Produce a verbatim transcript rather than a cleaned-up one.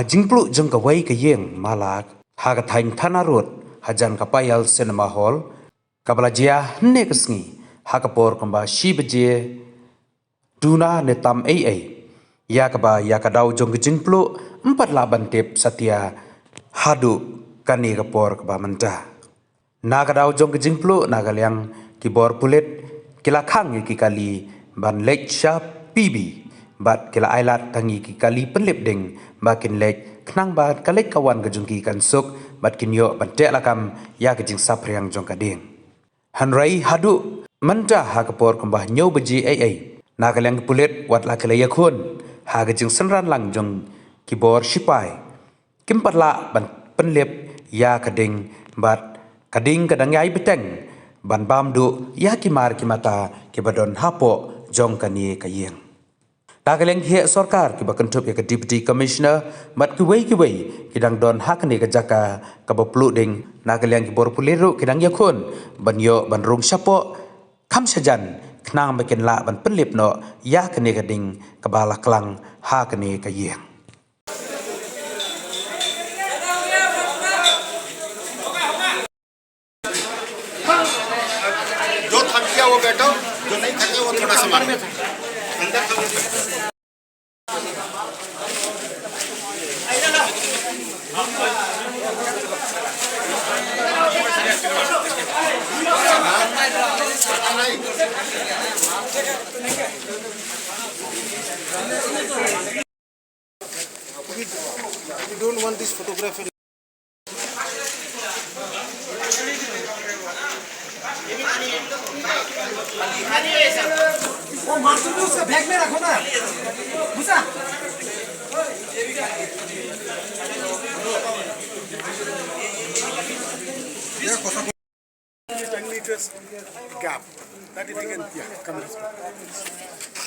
Ka jingpluh jong kawei ka ïing mala ha ka thaiñ Thana Road hajan ka Payal Cinema Hall kaba la jia hynne ka sngi ha ka por kumba shi baje duna ne tam ei ei, ïa kaba ïa ka daw jong ka jingpluh ym pat lah ban tip satia haduh kane ka por kaba mynta. Na ka daw jong ka jingpluh, na ka liang ki bor pulit ki la khang ïa ki kali ban leit sha P B bad ki la ailad tang ïa ki kali pynlip ding ba kin leit, khnang ba ka leit ka wan ka jong ki kan suk bad kin ïoh ban teh lakam ïa ka jingsaphriang jong ka dieng. Hynrei haduh mynta ha ka por kumba hynñiew baje ei ei, na ka liang ki pulit wat la ki la ïakhun ha ka jingsynran lang jong ki bor shipai, kim pat lah ban pynlip ïa ka ding bad ka ding ka dang ïai bteng ban bam duh ïa ki mar ki mata kiba don hapoh jong kane ka ïing. Na ka liang ki heh sorkar kiba kynthup ïa ka Deputy Commissioner bad kiwei kiwei ki dang don ha kane ka jaka kaba pluh ding, na ka liang ki bor pulit ruh ki dang ïakhun ban ïoh ban rung shapoh kham shajan khnang ba kin lah ban pynlip noh ïa kane ka ding kaba la klang ha kane ka ïing. जो थक गया वो बैठो, जो नहीं थके वो थोड़ा सा मारो। अंदर थक गया। We, we don't want this photographer. वो मासूम को उसका बैग में रखो ना, घुसा। Ten meters gap. That is again, yeah, come this way.